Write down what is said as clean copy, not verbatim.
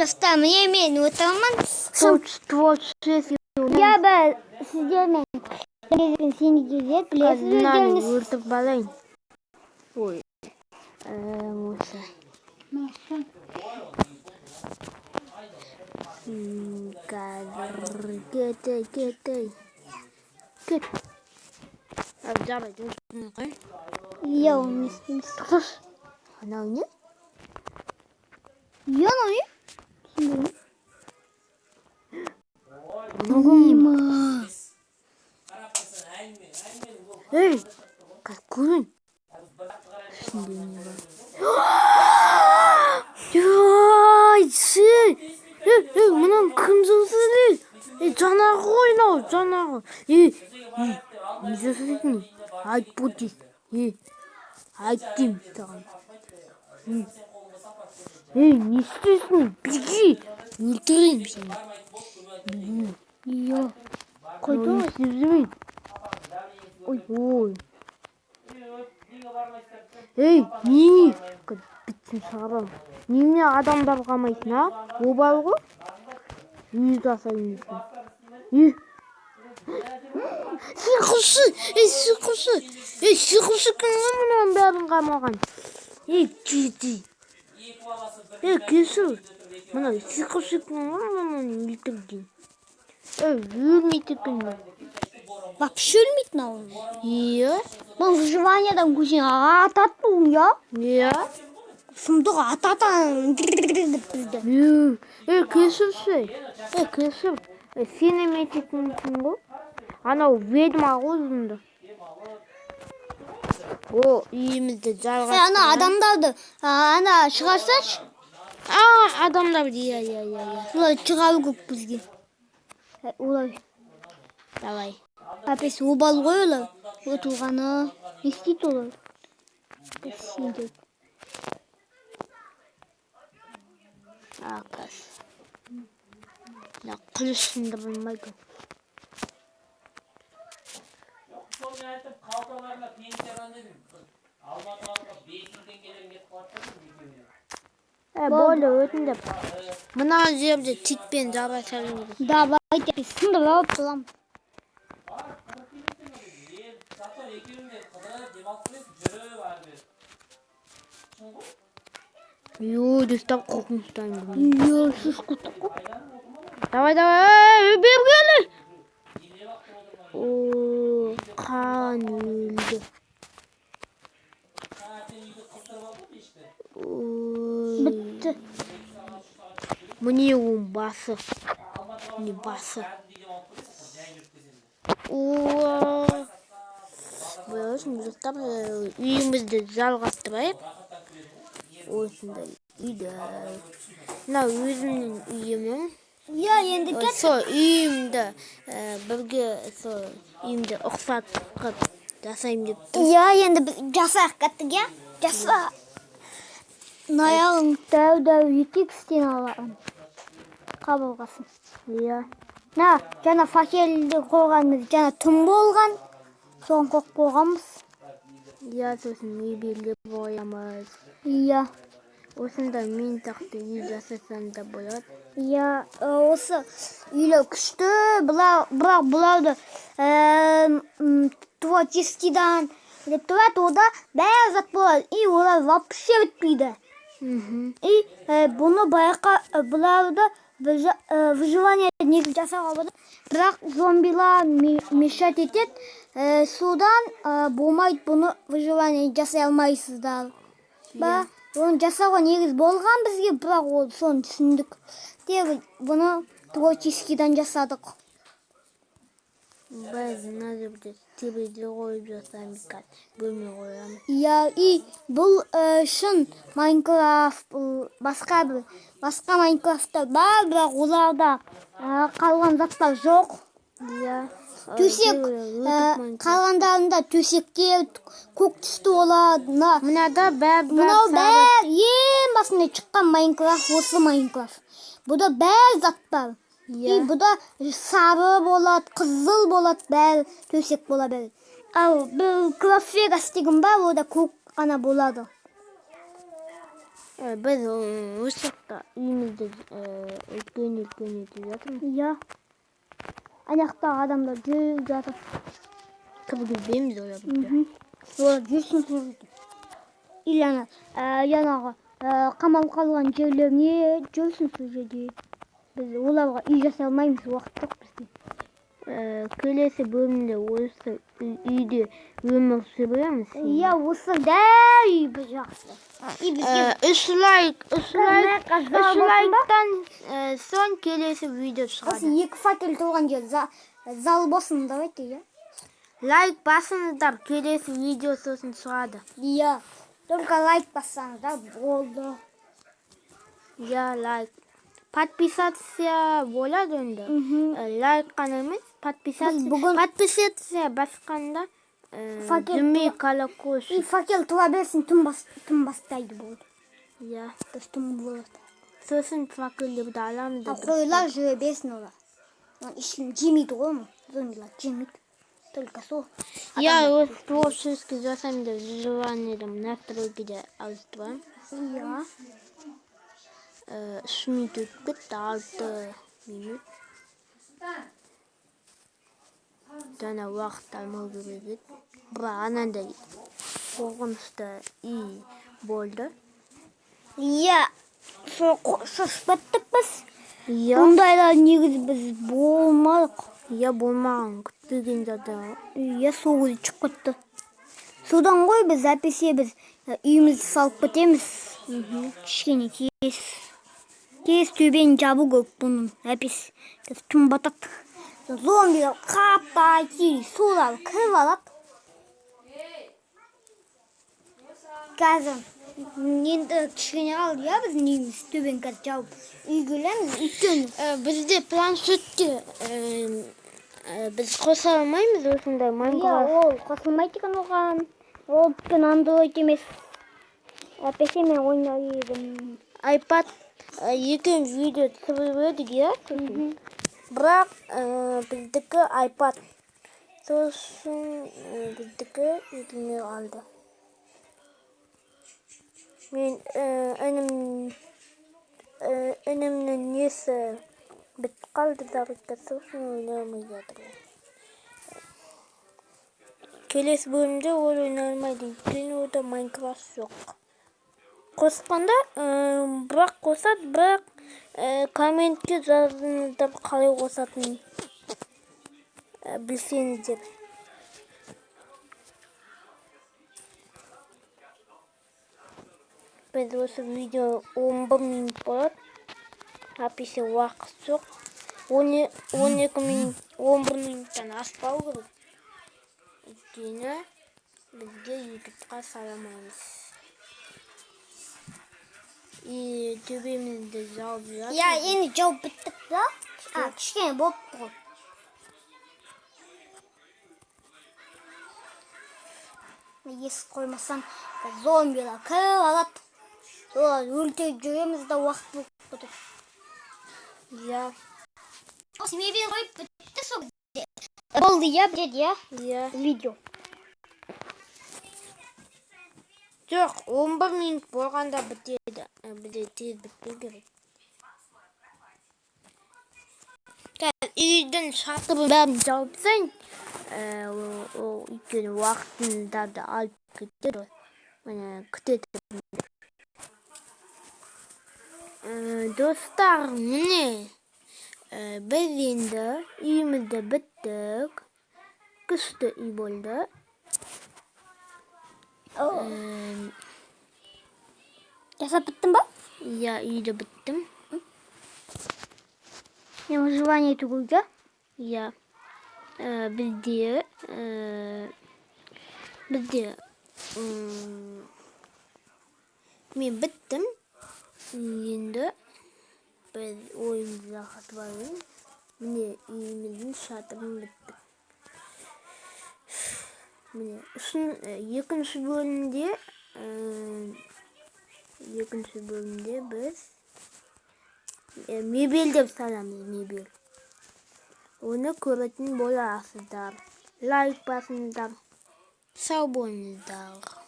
Достар, міне, мен отырмын. Творческий. Иә, біз сіздермен сені кезек білесіз Мынаны өздеріңіз. өлтіріп алайын. Ой. Осы. Қазір кетей, кетей. Кет. А, жарайды, осыны қой. Иә, оны не істейміз? Тоқташы. Анау не? Иә, анау не? Түсінбедім. Анау кім? Има. Ей, қазір көрейін. Ішінде не бар? Ай, сен! Ей, ей, мынаны кім жасады? Ей, жаңағы ғой мынау, жаңағы. Ей, ей, не жасайсың? Айт дейсің. Ей, айт деймін саған. Ей, ей, не істейсің? Беги! Өлтірейін сені. Беги. Иә. Қойды Қойды ғой. ғой. Істеп жүрмейін. Ой, ой. Ей, не? Бітсін шығарамын. Немене адамдар қалмайтын, а? Обал ғой. Үй жасаймын дейсің. Үй. Сиқыршы! Ей, сиқыршы! Ей, сиқыршы кім ғой мынаның бәрін қамаған? Ей, кетей. Ей, кешір. Мына сиқыршы кім ғой мынаны өлтірген? Ей, өлмейді екен мынау. Вообще өлмейді мынау. Иә? Бұл выживаниядан көшен атады бұл, иә? Иә? Сұмдық атады деп бізді. Ей, ей, кешірші. Ей, кешір. Ей, сен емес екенсің ғой. Анау ведьма ғой өзіңді. О, үйімізді Ей, жалғастырайық. ана адамдарды ана шығарсашы. А, адамдар, иә, иә, иә, иә. Олар шығару керек бізге. Олар Давай. Әпес обал ғой олар. Отырғаны. Не істейді олар? Сендер. А, қазір. Мына қылыш сындырылмайды. Сонымен айтып, қалталарына пенсиядан дедім. Алматыға барып 5000 теңгелерің кетіп қалады дедім екеуіне. Ә, болды, өтіндіп. Мына жерде титпен жаба салу керек. Давайте сындырып алып тұрамын. Ел, зато екеуің де қыдырып демалып келесің, жүріп ары бері. Шын ғой. Йо, достар, қорқынышты әңгіме. Иә, шошып кеттік қой. Давай, давай, ей, бері кел. О, қан өлді. Ой. Бітті. Міне оның басы. Міне басы. О, болсын, достар, үйімізді жалғастырайық. Осындай үйді. Мына өзімнің үйімім. Иә, енді кет. Сол үйімді бірге сол үйімді ұқсатып қылып жасаймын деп тұрмын. Иә, енді біз жасайық кеттік, иә? Жаса. Аяғын дәу-дәу етейік стеналарын. Қабырғасын. Иә. На, жаңа факелді қойғанымыз жаңа түн болған. Соны қойып қойғанбыз. Иә, сосын мебельді боямыз. Иә. Осында мен сияқты үй жасасам да болады. Иә, осы үйлер күшті, бірақ бұларды творческийдан деп тұрады, ода бәрі зат болады. И олар вообще бітпейді. И бұны байқа, бұларды выживание негізі жасауға болады. Бірақ зомбилар мешать етеді. Содан болмайды, бұны выживание жасай алмайсыздар. Ба? Оны жасауға негіз болған бізге, бірақ ол соны түсіндік. Де бұны творческийдан жасадық. Біз мына жерде терезе қойып жасаймыз қазір. Бөлме қоямыз. Иә, и бұл шын Майнкрафт, бұл басқа бір басқа Майнкрафттар бар, бірақ оларда қалған заттар жоқ. Иә. Төсек, қалғандарында төсектер көк түсті болады. Мына Мынада бәрі мынау бәрі ең басында шыққан Майнкрафт, осы Майнкрафт. Бұда бәрі зат бар. И бұда сары болады, қызыл болады, бәрі төсек бола береді. Ал бір Крафт Вегас деген бар, ода көк қана болады. Біз осы жақта үйімізді үлкен үлкен етіп жатырмыз. Иә. Ана жақта адамдар жүріп жатыр. Кіргізбейміз оларды. Олар жүрсін сол жерде. Или ана жаңағы қамалып қалған жерлеріне жүрсін сол жерде. Біз оларға үй жасай алмаймыз, уақыт жоқ бізде. Келесі бөлімде осы үйде өмір сүреміз. Иә, осы дәл үй бір жақсы. И бізге 3 лайк, 3 лайк, Қазір 3 зал болсын ба? лайктан соң келесі видео Осы шығады. 2 факел тұрған жер зал болсын, давайте, иә. Лайк басыңыздар, келесі видео сосын шығады. Иә. Только лайк бассаңыздар болды. Иә, лайк. Подписаться болады енді. Лайк қана емес, подписаться. Біз бүгін- Подписаться басқанда Факел жымей И колокольчик. факел тұра берсін, түн бастайды болды. Иә. Біз түн болады. Сосын факелдерді аламыз да. Ал қойлар жүре берсін олар. Оны ешкім жемейді ғой оны. Зомбилар жемейді. Только сол. Я осы творческий жасаймын деп желаниеді настройкиде ауыстырамын. Иә. 3 минут өтіп кетті, 6 минут. Жаңа уақыт алмау керек еді. Бірақ анандай қорқынышты үй болды. Иә. Сол шошып кеттік біз. Иә. Ондайлар негізі біз болмадық. Иә, болмаған, күтпеген жағдай. Иә, сол кезде шығып кетті. Содан ғой біз әпесе біз үйімізді салып кетеміз. Кішкене тез. Тез төбені жабу керек бұның әпес. Қазір түн батады. Зомбилар қаптай тез солар кіріп алады. Қазір енді кішкене қалды, иә, біздің үйіміз төбені қазір жауып үй келеміз. Өйткені Бізде планшетте біз қоса алмаймыз осындай Иә, Майнкрафт. ол қосылмайды екен оған. Ол өйткені Android емес. Әпесе мен ойнар едім. iPad екеуміз видео түсіріп едік, иә? Сосын. Бірақ біздікі iPad. Сосын біздікі үзілмей қалды. Мен інімнің несі бітіп қалды зарядка, сосын ойнай алмай жатыр. Келесі бөлімде ол ойнай алмайды, өйткені онда Майнкрафт жоқ. Қосқанда, бірақ қосады, бірақ комментке жазыңыздар қалай қосатынын білсеңіздер. Біз осы видео 11 минут болады. Әпесе уақыт жоқ. 12 минут, 11 минуттан аспау керек. Өйткені бізге ютубқа саламаймыз. И төбемізді жауып жатыр. Иә, енді жауып біттік та. А, кішкене болыпты ғой. Есік қоймасам, зомбилар кіріп алады. Солар өлтіріп жүреміз да уақыт болып кетеді. Иә. Осы мебель қойып бітті сол кезде. Болды, иә, бітеді, иә? Иә. Видео. Жоқ, 11 минут болғанда бітеді. Бізде тез бітпеу керек. Қазір үйдің шатырын бәрін жауып тастайын. Ол өйткені уақытыңдарды алып кетеді ғой. Міне күте тұрыңдар. Достар, міне, біз енді үйімізді біттік. Күшті үй болды. Жасап біттің ба? Иә, үйді біттім. Мен выживание ету керек, иә? Иә. Бізде, мен біттім. Енді біз ойынды жақатып алайын. Міне үйіміздің шатырын біттік. Міне, екінші бөлімде біз мебель деп саламыз, мебель. Оны көретін боласыздар. Лайк басыңыздар. Сау болыңыздар.